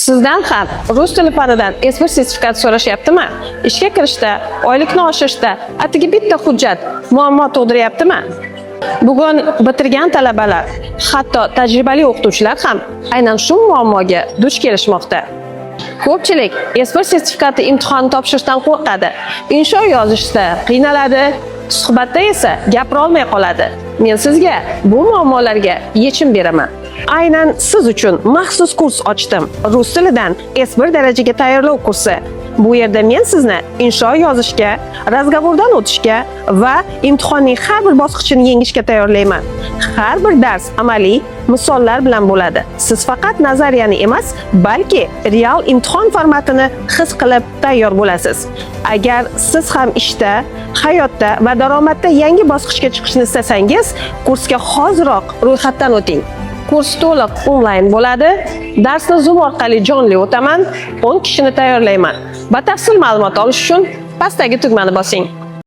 Sizdan ham rus tili fanidan S1 sertifikati so'rashyaptimi? Ishga kirishda, oylikni oshirishda atigi bitta hujjat muammo tug'diryaptimi? Bugun bitirgan talabalar, hatto tajribali o'qituvchilar ham aynan shu muammoga duch kelishmoqda. Ko'pchilik S1 sertifikati imtihonini topshirishdan qo'rqadi. Insho yozishda qiynaladi, suhbatda esa gapira olmay qoladi. Men sizga bu muammolarga yechim beraman. Aynan siz uchun maxsus kurs ochdim. Rus tilidan S1 darajaga tayyorlov kursi. Bu yerda men sizni insho yozishga, разговор dan o'tishga va imtihonning har bir bosqichini yengishga tayyorlayman. Har bir dars amaliy misollar bilan bo'ladi. Siz faqat nazariyani emas, balki real imtihon formatini his qilib tayyor bo'lasiz. Agar siz ham ishda, hayotda va daromadda yangi bosqichga chiqishni istasangiz, kursga hoziroq ro'yxatdan o'ting. Kurs to'liq onlayn bo'ladi. Darsni Zoom orqali jonli o'taman, 10 kishini tayyorlayman. Batafsil ma'lumot olish uchun pastdagi tugmani bosing.